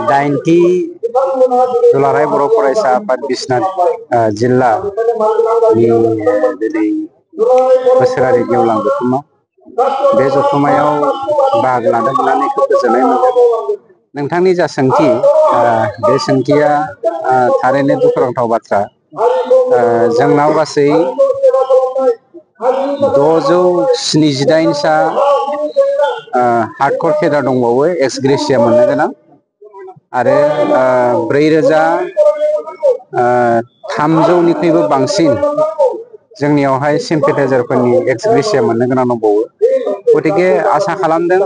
दाइनथि दुलाराय बर' फरायसा आफाद बिश्वनाथ जिल्ला दिनै बोसोरारि गेवलां जथुम्मा बे जथुम्मायाव बाहागो लानो मोननानै खोब गोजोननाय मोनदों। नोंथांनि जा सोंथि बे सोंथिया थारैनो दुखुनांथाव बाथ्रा। जोंनाव गासै 679 सा हार्डक'र केडार दंबावो एक्स ग्रेसिया मोननो गोनां आरो 4300निख्रुइबो बांसिन जोंनियावहाय सिम्पेथाइजारफोरनि एक्स ग्रेसिया मोननो गोनां दंबावो। गतिके आसा खालामदों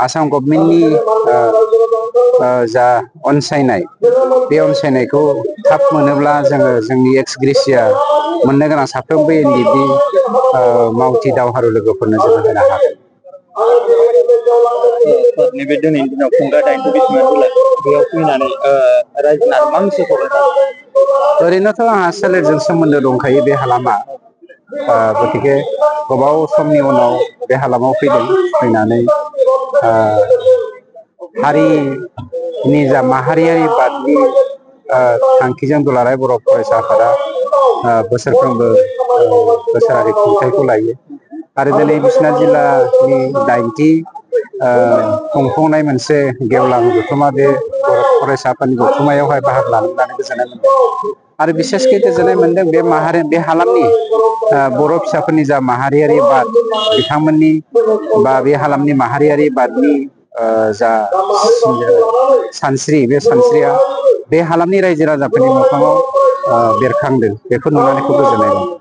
आसाम गभर्नमेन्टनि जा अनसायनाय बे अनसायनायखौ थाब मोनोब्ला जोङो जोंनि एक्स ग्रेसिया मोननो गोनां साफ्रोमबो एनडिएफबि मावथि दावहारु लोगोफोरनो जोङो होनो हागोन। नैबे दिनैनि दिनाव खुंग्रा 9थि बिश्वनाथ दुलाराय बेयाव फैनानै रायजोना मा मेसेज हरनो सानो? ओरैनोथ' आंहा सोलेरजों सोमोन्दो दंखायो बे हालामा। गतिके गोबाव समनि उनाव बे हालामाव फैनानै हारिनि जा माहारियारि बादनि थांखिजों दुलाराय बर' फरायसा आफादा बोसोरफ्रोमबो बोसोरारि खुंथायखौ लायो आरो दिनै बिश्वनाथ जिल्लानि 9थि खुंफुंनाय मोनसे गेवलां जथुम्मा बे बर' फरायसा आफादनि जथुम्मायावहाय बाहागो लानो मोननानै गोजोननाय मोनदों आरो बिसेसकै गोजोननाय मोनदों बे हालामनि बर' फिसाफोरनि जा माहारियारि बाद बिथांमोननि बा बे हालामनि माहारियारि बादनि जा सानस्रि बे सानस्रिया बे हालामनि रायजो राजाफोरनि मोखाङाव बेरखांदों। बेखौ नुनानै खोब गोजोननाय मोनदों।